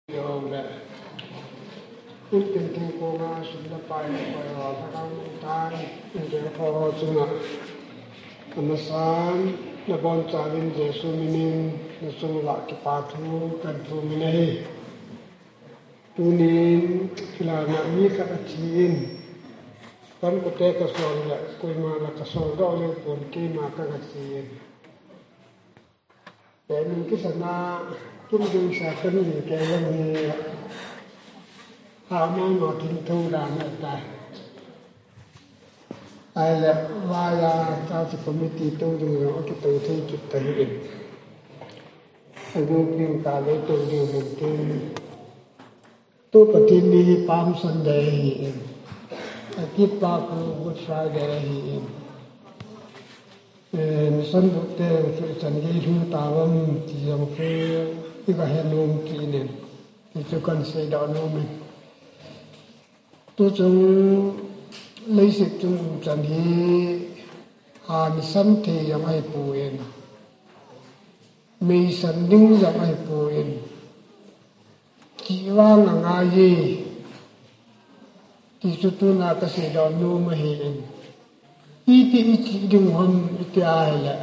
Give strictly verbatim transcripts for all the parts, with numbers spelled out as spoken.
Jong le. Intin thingkong a sum le pai le pai a thakang tan. Intin kho chunga. Amasan, nabon chauvin Jesu minin, nachung uva kipa thu, kahin thum in ahi. Tunin, kilana mi khat athi in. Kan kote kasol le, koima la kasol doh le, pon keima kaga thi in. Temin kisana, kin ding sa kan ni ke lang ni. Ha ma ma kin thou da na ta. Ahile, vaya, church committee tou ding jong, akitou thei kit ta hi in. Agu pin ka le tou ding hin tin. Tu Pathen ni hi Palm Sunday ahi in. Akit pa khu Good Friday ahi in. Eh, mission book te chu chan gei lhung ta lam ti jong chu i va he nom kit in. Ti chu kan sei doh nom in. Tu chung leiset chung um chan hi, ha, mission thei jong ahi poi. Meisan ding jong ahi poi. Kivang angai e. Ti chu tuna kasei doh nom ahi in. Iti i chi ding ham iti ahile.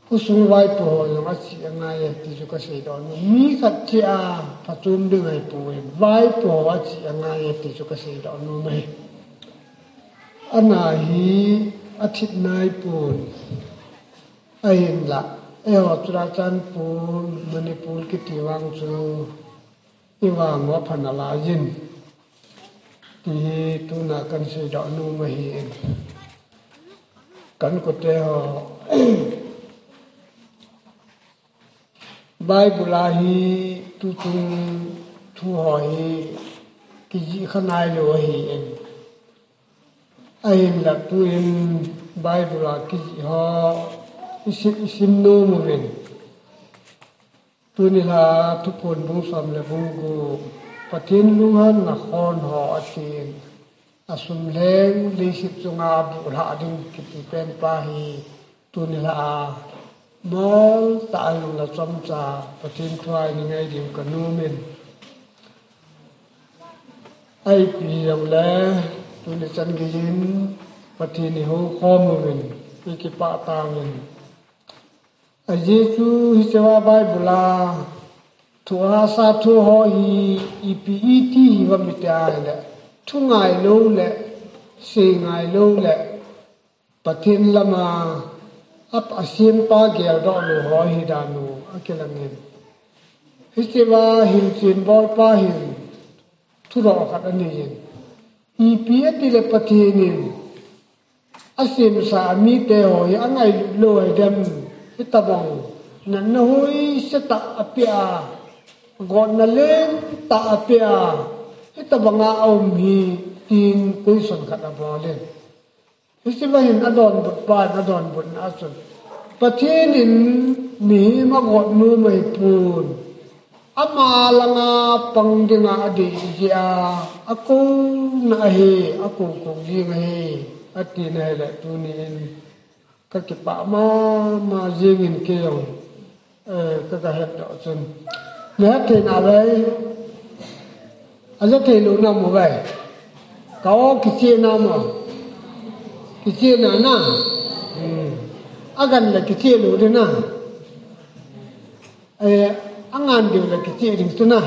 Khosung vaipo ho jong achi angai e ti chu kasei doh nom. Mi khat chi a phachom ding ahi poi. Vaipo ho achi angai e ti chu kasei doh nom ahi. Ana hi athip nai pon. Ahinla, eiho Churachandpur, Manipur kiti vang chu, i vang uva phan alai in. Ti hi tuna kan sei doh nom ahi in. Kan kote ho. Bible a hi tuchung thu ho hi kijih kha nailou ahi in. Ahinla tuin Bible a kijih ho i sim, i sim nom uvin. Tuni la Thuphon bung som le bung gup, Pathen lunghanna khon ho atin. Asum lheng leiset chunga buhlhah ding kiti pen pa hi tuni la a mol tah a jong la chomcha Pathen thu a i ngai diu ka nom in. Ipi jong le tuni chan gei in Pathen i hou khom uvin, i kipah tauvin. Ajeh chu hiche a Bible a thu hahsa thu ho hi ipi iti hi ham iti ahile, thu ngailou le, sei ngailou le, Pathen lama a, asempa geldoh lou ho hi dan u akilang in. Hiche a hilchen bolpa hin thudoh khat anei in. Ipi ati le Pathen in asemsa amite ho hi angailut lou ahi dem, hitobang natna hoise tah apeh a, gotna lentah apeh a, hitobang a aum hi, tin question khat abol in. Hiche a hin adonbut pan, adonbutna a chun, Pathen in mihem agot nom ahi pon. Ama langa pang dinga adei jeh a, akouna ahi, akou kou jing ahi, atina ahile tuni in ka kipah mama jing in kei jong, eh, ka, ka het doh chun. Na het thei nave. Aja thei lou nam uve. Ka o kicheh nam o. Kicheh na na. Hmm. Agan le kicheh lou ding na. Eh, angan diu le kicheh ding chu na.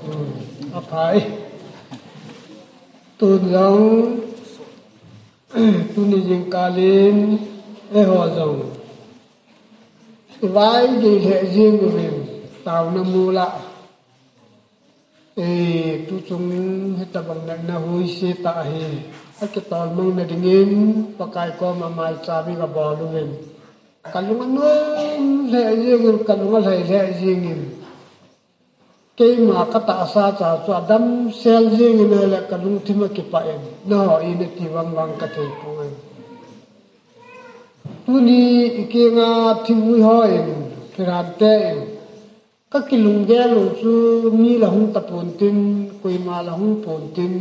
Hmm, aphai. Tun jong, tuni jingkah in, eiho jong. I vai gei lheh jing uvin, taona mol a. Eh, tuchung hitobang natna hoise tah hi. Akitol mang na dingin, Pakai koma maicham i ga bol uvin. Ka lung anom lheh jingin, ka lung alhai lheh jingin. Keima ka tahsa cha chu adam sel jingin ahile ka lungthim a kipah in. Nangho in nati vang vang ka thei poi. Tuni i kinga thingvui ho in, Kiran te in. Ka kilunggel u chu mi la hung tapon tin, koima la hung pon tin.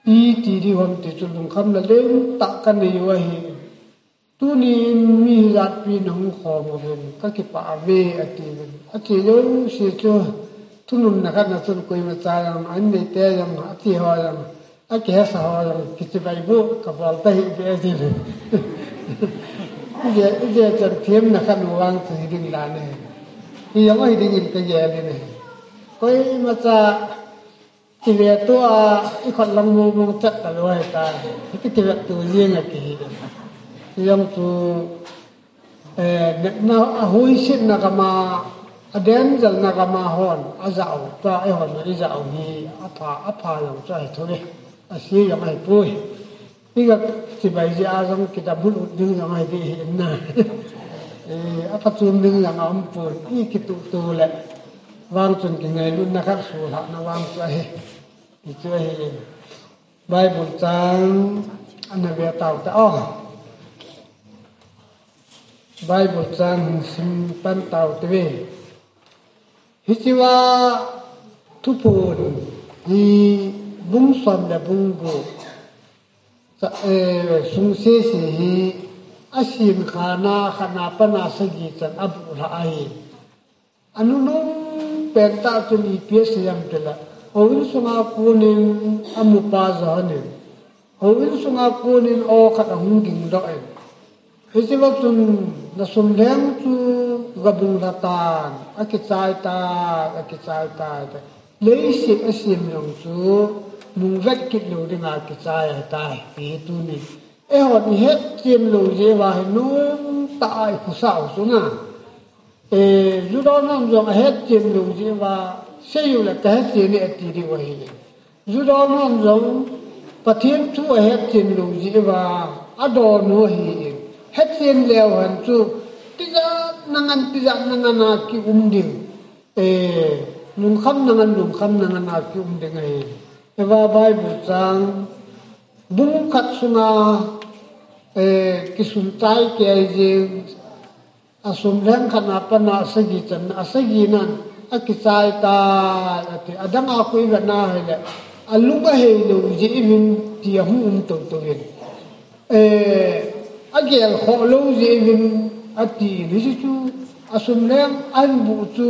Iti di ham ti chu lungkham la lentah ka nei u ahi. Tuni in mi hijat pi na hung khom uvin, ka kipah uve, ati uvin. Ache jouse chu, Thununna khat na chun koima cha jong, an neite jong, athi ho jong, akihesa ho jong, kichibai bu, kabol ta hi be jin. Ije, ije chan themna khat nu vang chu hi ding dan ahi. Hi jong hi ding in kagel in ahi. Koima cha, ive tua, ikhut lang mong mong chat ta lou ahi ta. Hiti kivet tu jing a kihi ding. Hi jong chu, Eh, na, a huisetna gam a, a danger na gam a hon, ajah u, tua eihon ijah u hi, apha, apha jong chu ahi thou ve. Ase jong ahi poi. Iga chibai jeh a jong kidabul ut ding jong ahi ding ahi na. Eh, aphachom ding jong aum poi. Ikituh tuh le. Vang chun kingailutna khat suhlhahna vang chu ahi. Hichu ahi. Bible chang ana ve tau ta. Oh. Bible chang hin sim pan tau te ve. Hiche a Thuphon hi bung som le bung gup. Cha, eh, sung sese hi asim khat na, khat na pat a sagi chan abuhlhah ahi. Anunung pen tah chun ipi asei em tile, houin sunga konin amupa Johan in, houin sunga konin aw khat ahung gingdoh in, hiche va chun na sumlheng chu gabunglha tan, akichai tai, akichai tai, tai. Leiset asim jong chu nungvet kit lou dinga kichai ahitai, ti hi tuni. Eihon ihetchen lou jeh uva hi nungtah a ikhosa u chu na. Eh, Juda hon jong ahetchen lou jeh uva, seiyu le kahetchen e ati diu ahi. Juda hon jong Pathen thu ahetchen lou jeh uva, adon u ahi. Hetchen leu hen chu, tijat nangan, tijat nangan a kium ding. Eh, lungkham nangan, lungkham nangan a kium ding ahi. Hiva Bible chang, bung khat sunga, eh, kisun chai kei jing, asumlheng khat na pat a sagi chan, asagi nan, akichai tai, ati, adang a khu ivet na hile, alung ahei lou jeh uvin, ti ahung um tou tou in. Eh, agel khoh lou jeh uvin, ati, hiche chu, asumlheng ahin bu chu,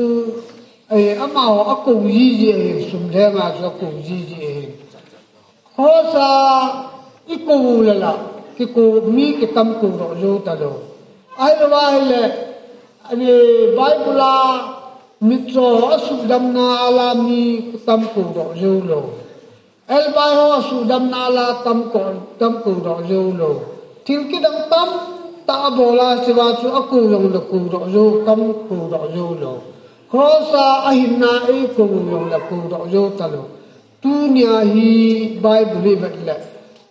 eh, amaho akou jiji ahin, sumlheng a chu akou jiji ahin. Khosa ikou u le la, kikou mi kitam kou doh jou talou. Ahilou ahile, ani Bible a mitcho asuhdamna a la mi kitam kou doh jou lou. Elbai ho asuhdamna a la tam kou, tam kou doh jou lou. Thil kidang tamtah abol a, hiche va chu akou jong le kou doh jou, tam kou doh jou lou. Cross a ahinna eikou jong le kou doh jou talou. Tunia hi Bible i vet le,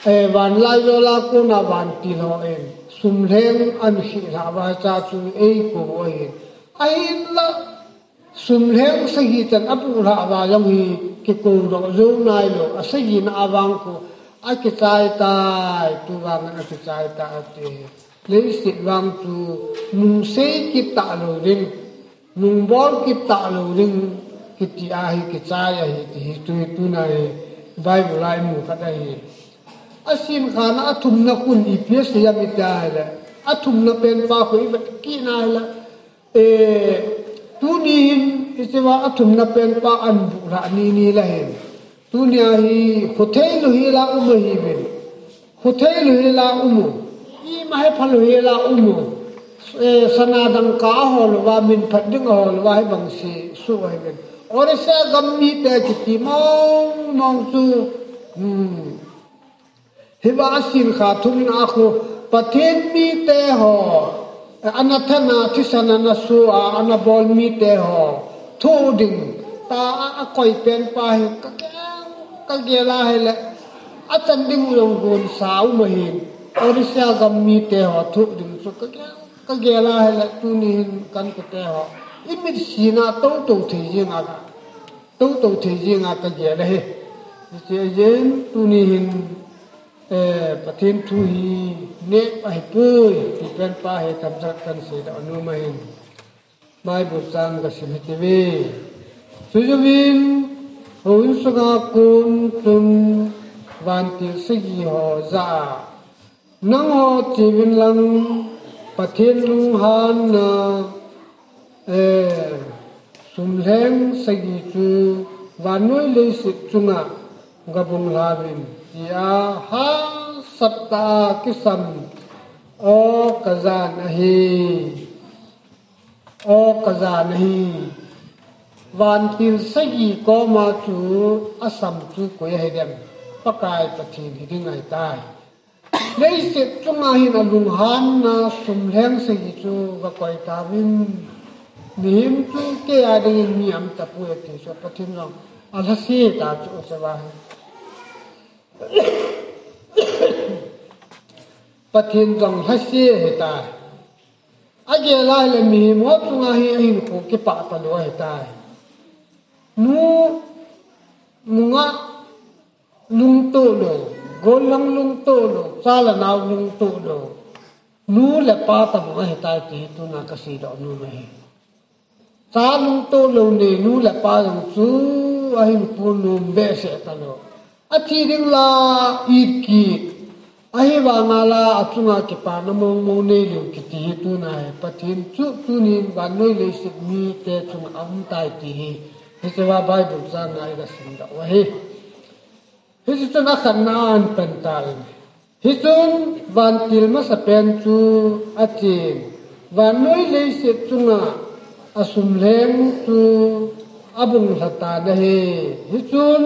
eh, vanlaijol a kona vantil hon sumlheng ahin khih lhah uva, hiche chu eikou u ahin. Ahinla, sumlheng sagi chan abuhlhah uva jong hi kikou doh jou nailou, asagina a vang khu akichai tai, tu vang in akichai tai ati. Leiset vang chu nungsei kit talou ding, nungbol kit talou ding, kiti ahi, kichai ahi, ti hi tu, tuna hi Bible a imu khat ahi. Asim khat na athumna khun ipi asei em iti ahile, athumna pen pa khu ivet kit na hile, eh, tuni hin, hiche va athumna pen pa ahin buhlhah ni ni la hin. Tunia hi, khothei lou hi la um ahi uvin. Khothei lou hi la um u. Ima hepha lou hi la um u. Eh, sana dangka ahol uva, min phat ding ahol uva, hibang se, su ahi uvin. Orissa gam mite kiti mong mong chu, hmm. Hiva asim khat thumna a khu, Pathen mite ho, eh, ana thana, thisan ana su a, ana bol mite ho, thoh ding, ta a, akoi pen pa hi, kagel, kagel a hile, achan ding u jong gonsa um ahin, Orissa gam mite ho, thoh ding chu kagel, kagel a hile, tuni hin kan kote ho, imit sina tou tou thei jing a ka, tou tou thei jing a kagel ahi. Hiche jeh in tuni hin, eh, Pathen thu hi neh ahipoi, ti pen pa hi themkhat kan seidoh nom ahin. Bible chang kasim hite ve. Chujouvin, houin sunga kon chun vantil sagi ho jah a, nangho cheuvin lang Pathen lunghanna, eh, Sumlheng sagi chu vannoi leiset chunga gabung lhavin, tia hahsat tah a kisam aw kajan ahi. Aw kajan ahi. Vantil sagi koma chu asam chu koi ahidem? Pakai Pathen hiding ahitai. Leiset chunga hin alunghanna sumlheng sagi chu gakoi tauvin. Mihem chu kei a dingin mi aum tapoi ati chu Pathen jong alhase ta chu, ose va hi. Pathen jong lhase ahitai. Agel a ahile mihem ho chunga hi ahinkho kipah talou ahitai. Nu, nungah lungtoh lou, gollhang lungtoh lou, cha le nao lungtoh lou, nu le pa tabang ahitai ti hi tuna kaseidoh nom ahi. Cha lungtoh lou neinu le pa jong chu ahinkho nom behseh talou. Athi ding la it kit, ahivanga la achunga kipana mongmong neilou kiti hi tuna hi Pathen chu tunin vannoi leiset mite chunga aumtai ti hi hichea Bible changa iga simdoh u ahi. Hichun akhatna a ahin pan tan. Hichun vantil masapen chu achen, vannoi leiset chunga asumlheng chu abung lhatan ahi. Hichun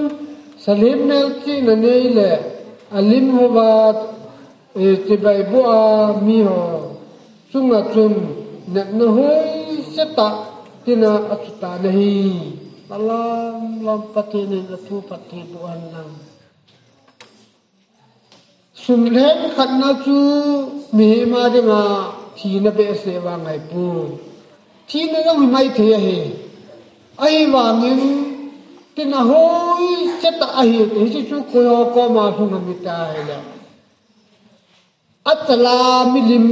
salem melchihna nei le alim houva, eh, chibai boh a miho chunga chun natna hoise tah tina achutan ahi. Alam lam Pathen in athu phatthei boh hen lang. Sumlheng khatna chu mihem a dinga thina behseh vang ahipoi. Thina jong himai thei ahi. Ahivangin tina hoise tah ahi, hiche chu koiho koma lhung ham iti ahile, achal a milim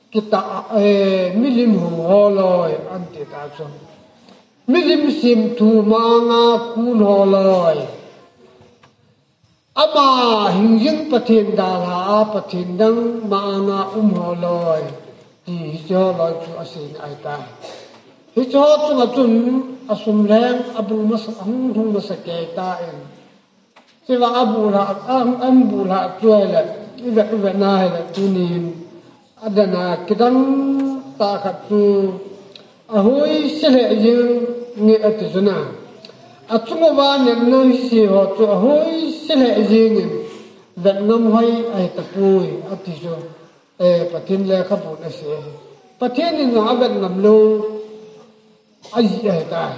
kitah, eh, milim hou ho loi anti ta chu. Milim semthu ma-anga kun ho loi. Ama hingjing Pathen dalha a Pathen dang ma-anga um ho loi, ti hiche ho loi chu aseina ahitai. Hiche ho chunga chun asumlheng abung masa, ahung lhung masa kei tan. Hichea abuhlhah, a, abuhlhah chu ahile, ivet, ivet na ahile, tunin adana kidang tah khat chu ahoise lheh jeng nge ati chu na. Achung uva natna hoise ho chu ahoise lheh jengin vetngam hoi ahitapoi ati chu, eh, Pathen lekhabun asei. Pathen in jong avetngam lou ajeh ahitai.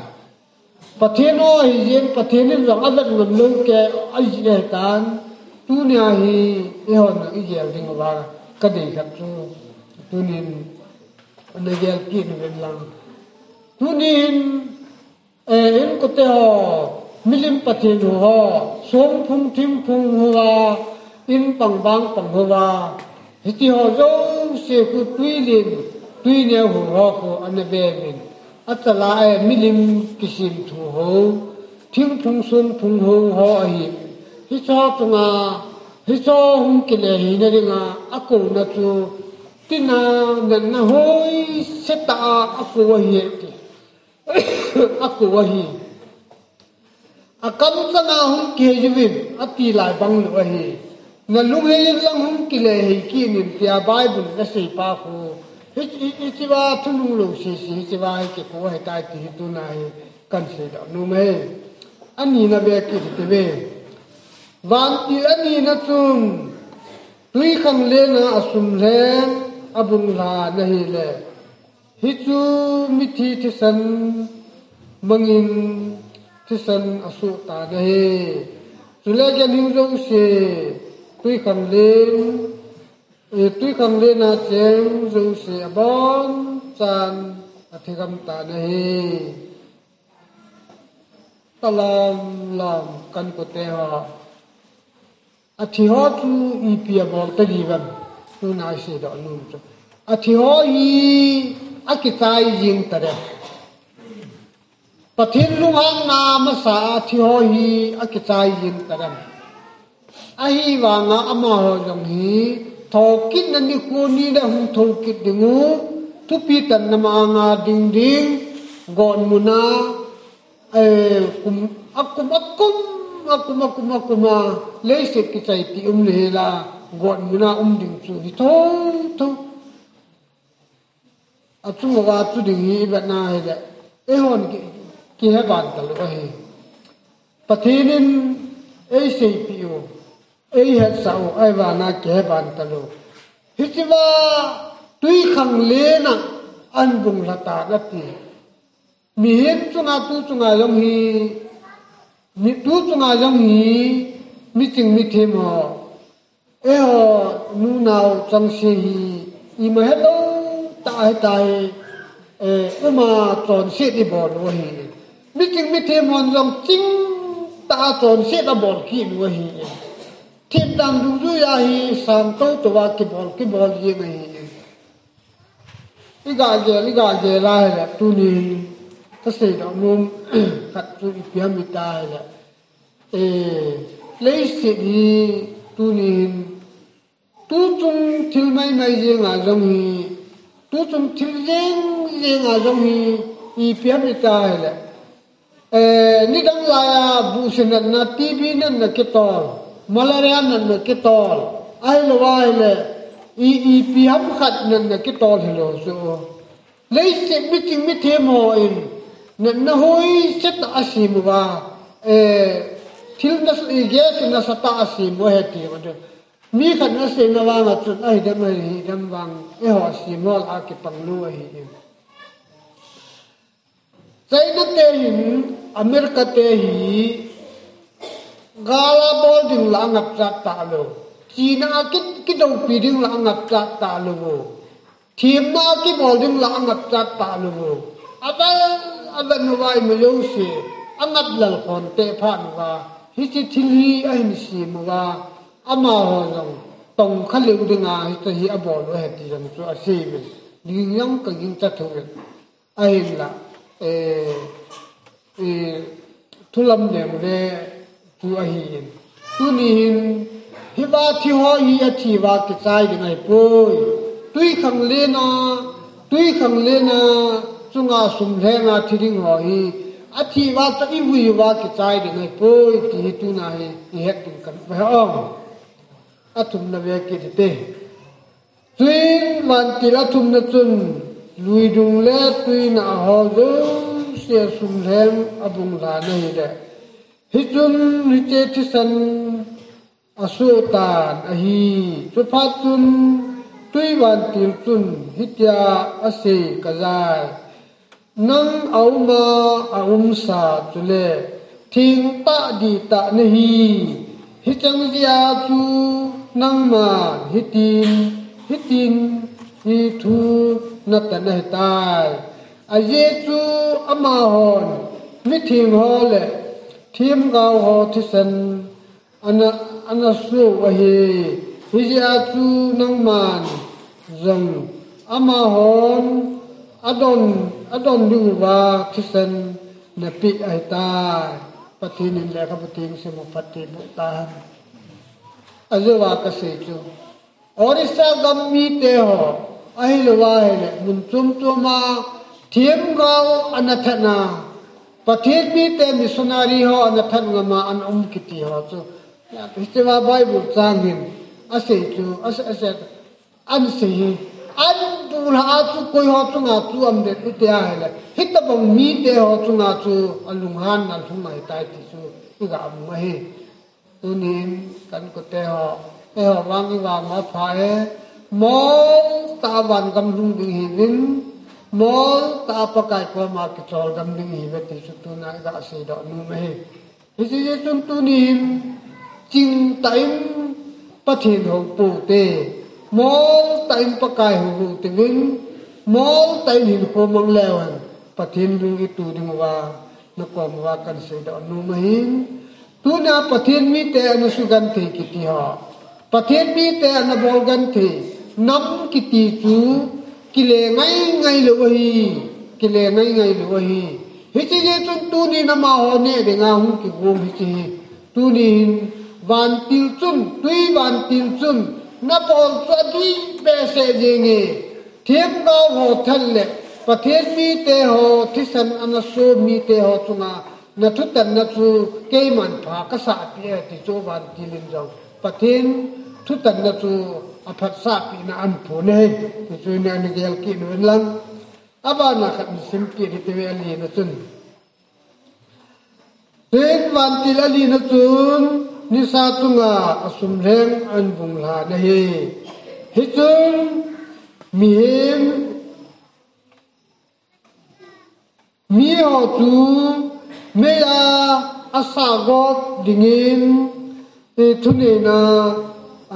Pathen o ahijeh in Pathen in jong avetngam lou kei ajeh ahitan. Tunia hi eihon igel ding uva kadei khat chu tunin nagel kit uvin lang. Tunin, eh, inkote ho, milim pathen hou ho, songphung thingphung houva, in pang vang pang houva, hiti ho jouse khu twi len, twi neo hou ho khu ana ve uvin. Achal a, eh, milim kisemthu hou, thingphung songphung hou ho ahi. Hicheho chunga, hicheho hung kile hina dinga akouna chu, tina natna hoise tah a akou ahi ti. Akou ahi. Akamchanga hung kihei uvin, ati lai bang lou ahi. Nalunghei in lang hung kile hei kit in tia Bible in asei pa khu. Hi, hi, hichea thunung lou sese, hichea hi kikou ahitai ti hi tuna hi kahin seidoh nom e. Anina ve kit hite ve. Vantil anina chun, twikhanglen a asumlheng abung lhan ahile, hichu mithi thisan mangin thisan asoh tan ahi. Chule ganhing jouse, twikhanglen, eh, twikhanglen a cheng jouse abonchan athi gam tan ahi. Talam lam kahin kote ho. Athi ho chu ipi abol tadiu vem? Tuna iseidoh nom chu, athi ho hi akichai jing tadem? Pathen lunghanna masa a athi ho hi akichai jing tadem? Ahivanga amaho jong hi thokitna nikho nile hung thokit dingu, thupi tanna manga ding ding, Gon muna, eh, kum, akum, akum, akum, akum, akum a, leiset kichai ti um le hela, gon muna um ding chu hi tho, tho. Achung uva chu ding hi i vetna hile, eihon ki, kihe ban talou ahi. Pathen in eiseipeh u, eihetsah u, ahivanga kihe ban talou. Hichea twikhanglen a an bung lha tan ati. Mihem chunga tu chunga jong hi, mi tu chunga jong hi, miching mithem ho. Eiho nunao chengse hi, ima helou tah ahitai, eh, uma chonset ibol u ahi. Miching mithem hon jong chingtah a chonset abol kit u ahi. Themdan dungjuia hi sang toutou a kibol, kibol jeng ahi. I gah gel, i gah gel a hile, tuni hin ka seidoh nom khat chu ipi ham iti ahile, eh, leiset hi tuni hin tuchung thil maimai jenga jong hi, tuchung thil jeng jenga jong hi, ipi ham iti ahile, eh, nidang laiya buhse natna, T B natna kitol, malaria natna kitol, ahilou ahile, i, ipi ham khat natna kitol hilou chu. Leiset miching mithem hon natna hoise tah asem uva, eh, thil nasa, eh, gas nasatah asem u ahi ti u chu. Mi khat in asei na vanga chun, ahidem, ahidem vang, eiho asem ho lah a kipang lou ahi. China te hin, America te hi, gal a bol ding lah angapcha talou. China a ki, kidoupi ding lah angapcha talou. Themna kibol ding lah angapcha talou. Avel, avel uva ima jouse, angap lel khon te phat uva, hiche thil hi ahin sem uva, amaho jong tongkha leu dinga hiche hi abol u ahi ti jong chu asei uvin. Ging jong ka gingcha thou ve. Ahinla, eh, eh, thulam leng le thu ahin. Tuni hin, hiva thi ho hi athi uva kichai ding ahipoi. Twikhanglen a, twikhanglen a, chunga sum lhenga thi ding ho hi, athi uva toh ivui uva kichai ding ahipoi, ti hi tuna hi, ihet ding kahin ve o. Athumna ve kit hite. Chuin vantil athumna chun, luidung le tuinah ho jouse sum lheng abung lhan ahile. Hichun hiche thisan asoh tan ahi. Chuphat chun tui vantil chun hitia asei kajai. Nang auma aumsa chule, thengtah dihtah nahi. Hicheng jeh a chu nangman hitin, hitin hi thu natan ahitai. Ajeh chu amahon mitheng ho le themgao ho thisan ana, ana soh u ahi. Hijeh a chu nangman jong amahon adon, adon ding uva thisan napeh ahitai. Pathen in lekhabu theng sim u phatthei boh tahen. Ajeh uva kasei chu, Orissa gam mite ho, ahilouva ahile, mun chom chom a themgao ana that na, Pathen mite missionary ho ana that ngam a ana um kiti ho chu. Hichea Bible chang hin asei chu, asei, asei, ana sei hi. Ana bulha a chu koi ho chunga chu um dem iti ahile, hitobang mite ho chunga chu alunghanna lhung ahitai ti chu iga mu ahi. Tunin kainkote ho, eiho vang ivang u apha e, moltah a van gam lhung ding ihiuvin, moltah a Pakai koma kicholdam ding ihiuve ti chu tuna iga seidoh nom ahi. Hiche jeh chun tunin chingtah in Pathen hou pou te, moltah in Pakai hou hou teuvin, moltah in hinkho mang leu hen, Pathen lung itu ding uva, nakom uva kahin seidoh nom ahin. Tuna Pathen mite ana sugenthei kiti ho, Pathen mite ana bolgenthei nam kiti chu kile ngai ngai lou ahi, kile ngai ngai lou ahi. Hiche jeh chun tunin amaho neh dinga hung kigong hiche hi. Tunin vantil chun, tui vantil chun, nabol chu adih behseh jenge. Themgao ho that le Pathen mite ho, thisan ana so mite ho chunga, na thutanna chu keiman pha kasah peh e ti chu vantil in jong Pathen thutanna chu aphatsah peh na ahin phong e, ti chu ina gel kit uvin lang. Abana khat sim kit hite ve, alina chun. Chuin vantil alina chun nisa chunga asumlheng ahin bung lhan ahi. Hichun mihem, miho chu meiya asah gop dingin, eh, thuneina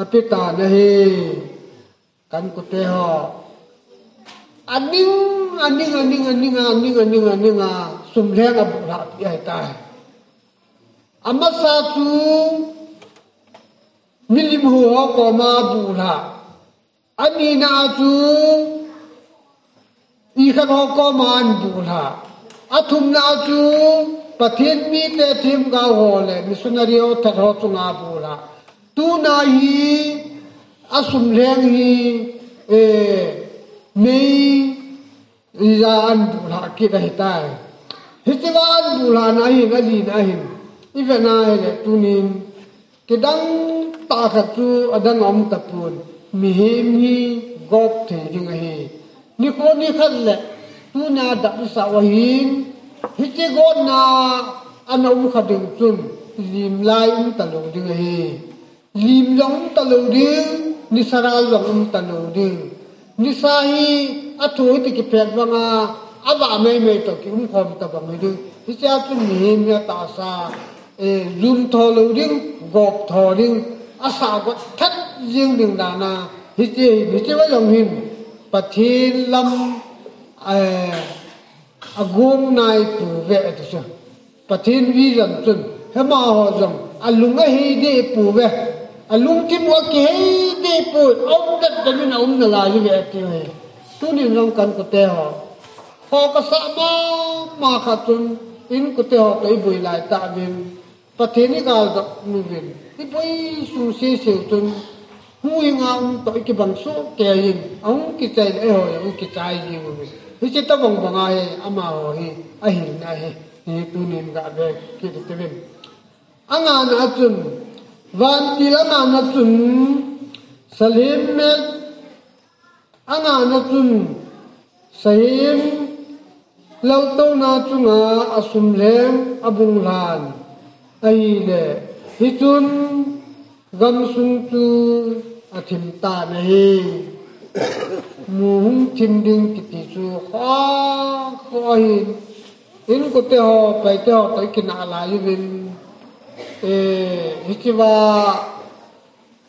ape tan ahi. Kan kute ho. Aning, aning, aning, aning, aning, aning, aning, a sumlheng abuhlhah peh ahitai. Amasa chu milim ho koma abuhlhah. Anina chu ikhat ho koma abuhlhah. Athumna chu Pathen mite themgao ho le missionary ho that ho chunga abuhlhah. Tuna hi asumlheng hi, eh, meiya abuhlhah kit ahitai. Hitia abuhlhahna hin, alina hin, ivena hile tunin kidang tah khat chu adang aum tapon, mihem hi gop thei ding ahi. Nikho nikhat le tuna dap isah u ahin, hiche gotna ana um kha ding chun lim lai um talou ding ahi. Lim jong um talou ding, nisa ral jong um talou ding. Nisa hi athu hiti kiphet banga, avah maimai toh kium khom tabang hi ding. Hichea chun mihem hi atahsa, eh, jum tho lou ding, gop tho ding, asah got that jing ding dan a. Hiche, hiche va jong hin Pathen lam, eh, agong nai pouve ati chu. Pathen vision chun, hima ho jong alung ahei deh pouve. Alungthim u akihei deh poi, aum det det in aum nalai uve ati uve. Tunin jong kan kute ho, ho kasah mama khat chun, in kute ho toh iboi lai tauvin, Pathen igal dok uvin, iboi sung sese chun, huhhinga um toh ikibang soh kei in, ahung kichai le eiho jong ikichai jing uvin. Hiche tobang banga hi amaho hi ahilna ahi, hi tunin gave kit uvin. Angana chun, vantil angana chun, Salem met angana chun, Salem laltouna chunga asumlheng abung lhan ahile, hichun gamsung chu athim tan ahi. Mu hung thim ding kiti chu kho kho ahin, in kute ho, Paite ho toh ikinah lai uvin, eh, hichea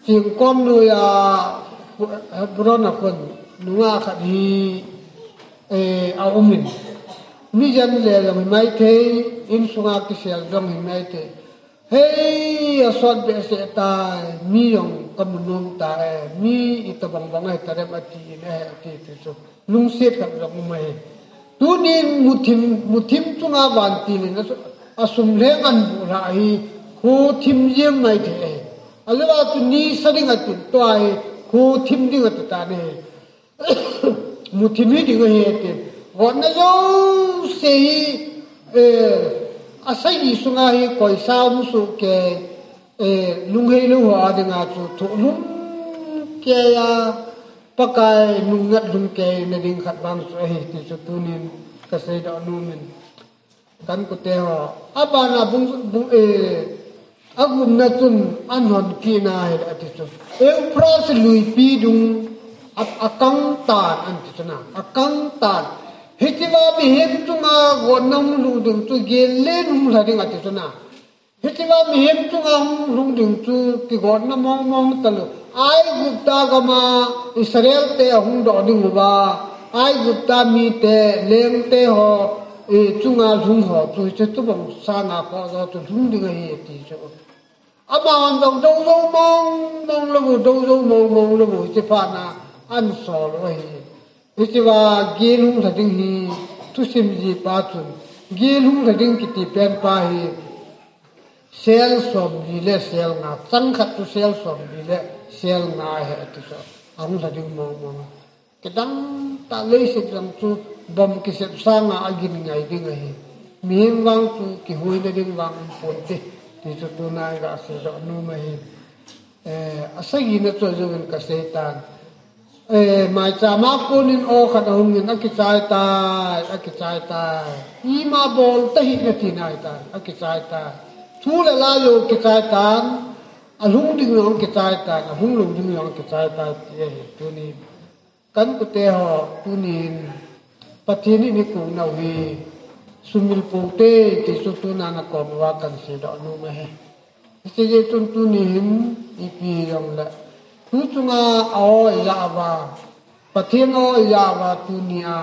Chingkom noiya, Hebron a khun nungah khat hi, eh, aumin. Mi jen le jong hi maithei, insunga kisel jong hi maithei. Hei, asot behseh tai, mi jong kamu nom tai, mi itobang bang ahi tarem atin, eh, ati ti chu. Lungset khat jong um ahi. Tunin muthim, muthim chunga vantil in asu-, asumlheng ahin buhlhah hi, kho thim jeng maithei ahi. Ahilouva chu nisa ding atin, tua hi kho thim ding ati tan ahi. Muthim hi ding ahi atin. Gotna jouse hi, eh, asagi sunga hi koisa um soh kei, eh, lunghei lou ho a dinga chu thoh lhum kei a, Pakai nungngat lhum keina ding khat vang chu ahi ti chu tunin kasei doh nomin. Kan kute ho, abana bung, bung, eh, agupna chun ahin hon kit na ahi ati chu. Euphrates luipi dung a, akang tan ati chu na, akang tan. Hichea mihem chunga gotna hung lhung ding chu gel le hung lha ding ati chu na. Hichea mihem chunga hung lhung ding chu kigotna mong mong talou. Aigupta gama Israel te ahung doh ding uva, Aigupta mite, lengte ho, eh, chunga lhung ho chu hiche tobang sanga khoh jo chu lhung ding ahi ti chu. Amahon jong dou jou mong mong lou, dou jou mong mong lou, hiche phat na ahin sol u ahi. Hichea gel hung lha ding hi, thusim ji pa chun, gel hung lha ding kiti pen pa hi, sel somli le sel nga, chang khat chu sel somli le sel nga ahi ati chu, ahung lha ding mong mong. Kidang tah leiset jong chu bomb kisep sanga agin ngai ding ahi. Mihem vang chu kihuina ding vang um ponte. Ti chu tuna iga seidoh nom ahi. Eh, asagina chu ajouvin kasei tan. Eh, maicham a konin aw khat ahungin akichai tai, akichai tai. Ima bol tahih nati nai tan, akichai tai. Thu le la jong kichai tan, alhung ding jong kichai tan, ahung lou ding jong kichai tai ti ahi tuni. Kan u te ho, tunin Pathen in eikounau hi sumil ponte ti chu tuna nakom uva kan seidoh nom ahi. Hiche jeh chun tunin ipi hijongle tu chunga aw ijah uva, Pathen aw ijah uva tunia,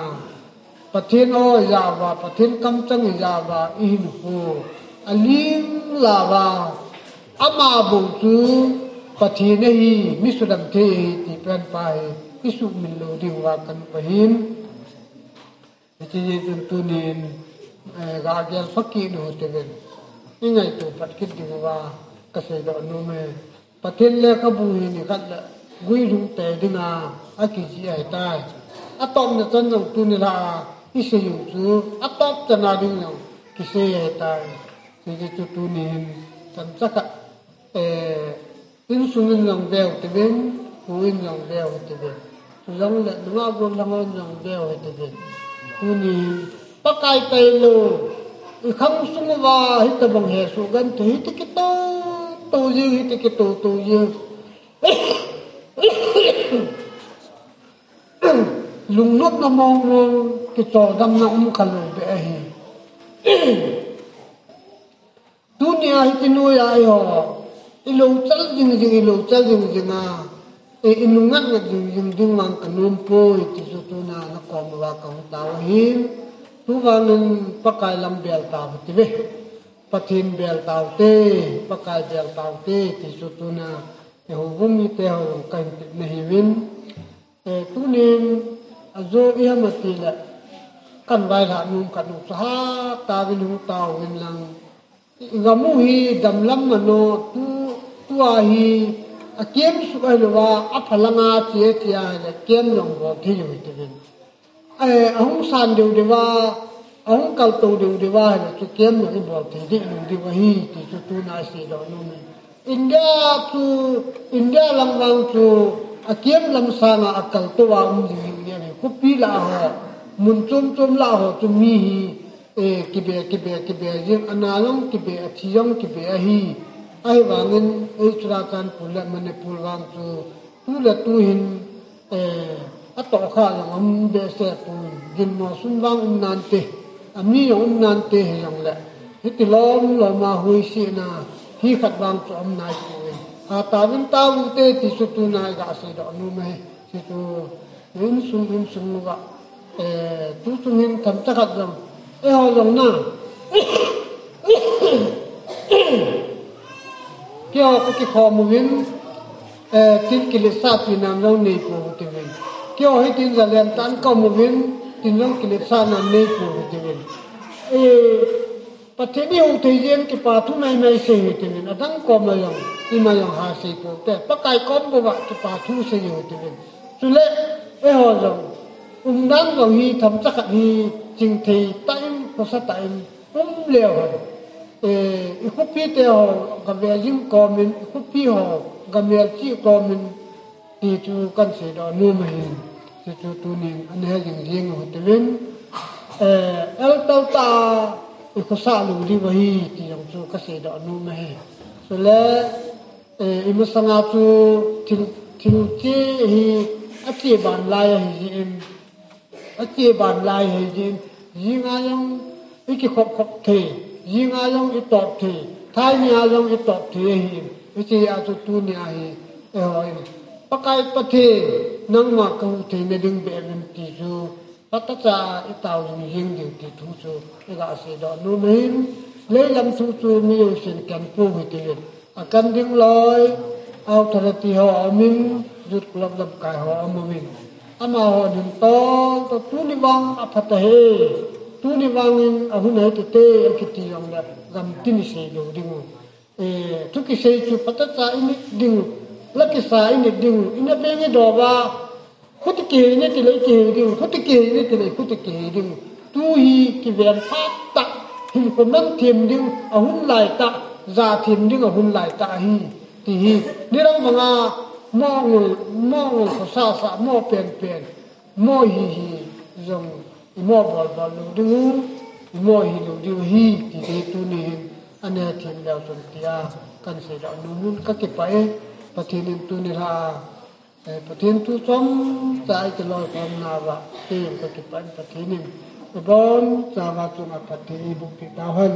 Pathen aw ijah uva, Pathen kamchang ijah uva, ihinkho alim lauva, ama bou chu Pathen ahi, mi sudam thei ahi ti pen pa hi isuhmil lou diuva kan u ahin. Hiche jeh chun tunin, eh, ga gel pha kit u hitin, ingaito phat kit diuva kaseidoh nom e. Pathen lekhabu hi nikhat le guilhung tei dinga akijih ahitai. Atopna chan jong tuni lha a isei u chu atop chan a ding jong kisei ahitai. Hiche jeh chu tunin chomcha khat, eh, insung in jong ve u hitin, kho in jong ve u hitin, chujongle nungah gollhang hon jong ve u hitin, tunin Pakai tailou ikhang sung uva hitobang hesoh genthei hiti kitoh toh jing, hiti kitoh toh jing, lungnopna mong mong, kichodamna um khalou beh ahi. Tunia hiti noiya eiho ilou chal jing jing, ilou chal jing jing a, i, inung ngat ngat jing jing ding vang kanom poi ti chu tuna nakom uva kahung tao ahin. Tuvangin Pakai lam bel tau hite ve. Pathen bel tau hite, Pakai bel tau hite ti chu tuna eiho vum mite ho kahin tepna ahiuvin. Eh, tunin ajo iham atile kan vailhah nom khat u chu hatah in hung tao uvin lang. Igam u hi damlam mano, tu, tua hi akem suh ahilouva, apha langa che che ahile kem jong bol thei u hite uvin. Eh, ahung san deu deuva, ahung kaltou deu deuva ahile chu kem jong ibol thei deh lou diu ahi ti chu tuna iseidoh nom e. India chu, India lam vang chu akem lam sanga akaltou a um jing jing ahi. Khopi lah ho, mun chom chom lah ho chu mi hi, eh, kibe, kibe, kibe jing, ana jong kibe, athi jong kibe ahi. Ahivangin ei Churachandpur le Manipur vang chu tu le tu hin, eh, atohkha jong um behseh pon, ginmo sum vang um nante, ami jong um nante hijongle, hiti lom lom a huisetna hi khat vang chu um nai poi. Hatah uvin tao u hite ti chu tuna iga seidoh nom ahi. Hichu insung, insung uva, eh, tu chung hin themcha khat jong, eiho jong na, keiho kakikhom uvin, eh, tin kiletsah pi nam jong neipou hite uvin. Keiho hitin jalen tah in kaum uvin, tin jong kiletsah nam neipou hite uvin. Eh, Pathen ihou thei jeh in kipa thu maimai sei u hite uvin, adang koma jong, ima jong ha sei pou te, Pakai kom bou a kipa thu sei u hite uvin. Chule, eiho jong, umdan jong hi themcha khat hi chingthei tah in, khosa tah in, um leu hen. Eh, i khopi te ho, gave jing komin, i khopi ho, gamel chih komin, ti chu kan seidoh nom ahin, ti chu tunin ana he jing jing u hite uvin, eh, eltol tah a i khosa lou diu ahi, ti jong chu kaseidoh nom ahi. Chule, eh, imasanga chu thil, thil che hi ache ban lai ahi jeh in, ache ban lai ahi jeh in, jinga jong ikikhop khop thei, jinga jong itop thei, thaini a jong itop thei ahi. Hiche a chu tunia hi, eihon, Pakai Pathen, nangma kahuh theina ding beh uvin ti chu, phatechan itao jing jing diu ti thu chu iga seidoh nom ahin, leilam thu chu mi jousen ken pou hite uvin. Aken ding loi, authority ho aumin, youth club lamkai ho aum uvin. Amahon hin tol toh, tuni vang apha tahe, tuni vangin ahun ahi tete, akiti jongle, gamtin isei lou ding u. Eh, thu kisei chu phatechan init ding u, la kisa init ding u, ina veng idou va, Khuti kihei ni ti lei kihei ding, khuti kihei ni ti lei khuti kihei ding. Tu hi kiven phat tah, hin comment them ding, a hun lai tah, ja them ding, a hun lai tah hi, ti hi. Nidang vanga, mo ngol, mo ngol khosa sa, mo pen pen, mo hi hi, jong, i mo bol bol lou ding u, i mo hi lou ding u hi, ti hi tuni hin, ane them leu chun tia, kan sei da nu mun ka kipah e, Pathen in tuni la, Eh, Pathen thu chomcha i kiloi khom nauva, kei jong ka kipah in Pathen in, i bonchauva chunga phatthei eiboh peh tauhen.